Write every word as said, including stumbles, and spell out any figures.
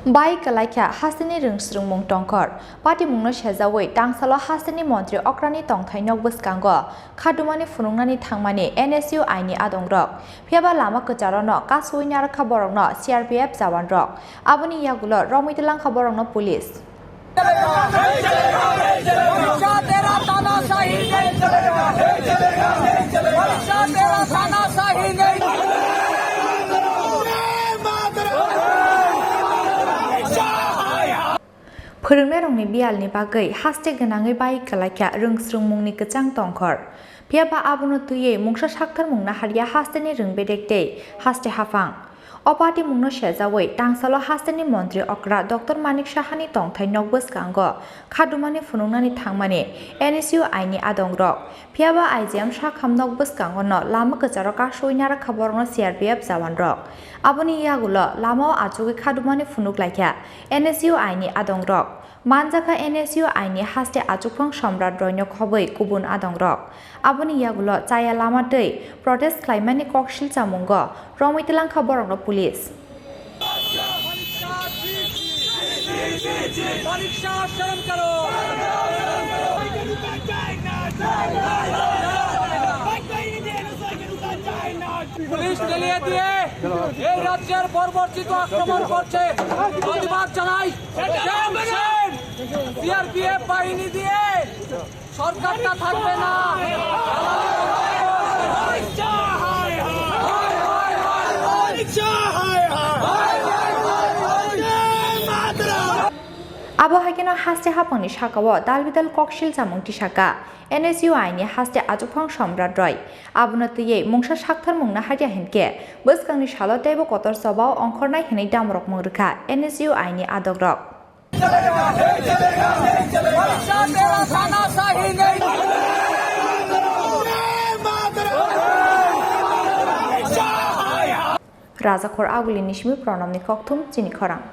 Bai kwlaikha hasteni rwngsrwngmung tongkhor. Patimungno sejawi tangsalo hasteni montri okrani tongthai nok bwskango khadumani phunuknani thangmani N S U aini adongrok. Phiyaba lama kwcharono kasui narwkha borokno C R P F jawanrok. Aboni yagulo romwi twlangkha borokno police. Phwrwngnairokni biyalni bagwi haste gwnangwi bai kwlaikha rwngsrwngmungni kwchang tongkhor. Phiyaba abono twiwi mungsa saktharmung naharya hasteni rwng bedek tei haste haphang. O patimungno sejawi tangsalo hasteni montri okra Doctor Manik Sahani tongthai nok bwskango khadumani phunuknani thangmani N S U aini adongrok. Phiyaba I G M sakham nok bwskango no lama kwcharo kasui narwkha borokno C R P F jawanrok. Aboni yagulo lamao achugwi khadumani phunuk laikha N S U aini adongrok. Manjakha N S U aini haste achukphang Somrat Roino khobwi kubun adongrok. Aboni yagulo chaya lama tei protest khlaimani koksil chamungo romwi twlangkha borokno police. Police জ্বালিয়ে দিয়ে এই রাজ্যের বর্বরচিত আক্রমণ করছে। প্রতিবাদ জানাই। সিআরপিএফ বাহিনী দিয়ে সরকারটা থাকবে না। Abo hai kheno haste haphangni sakao dalbidal koksil chamung tisaka N S U aini haste achukphang Somrat Roy. Abono twiwi mungsa saktharmung naharya hinkhe bwskangni salo teibo kotor chobao ongkhornai hinwi damrokmung rwkha N S U aini adongrok. Rajakhor Aguli ni simi Pranamni kokthum chini khorang.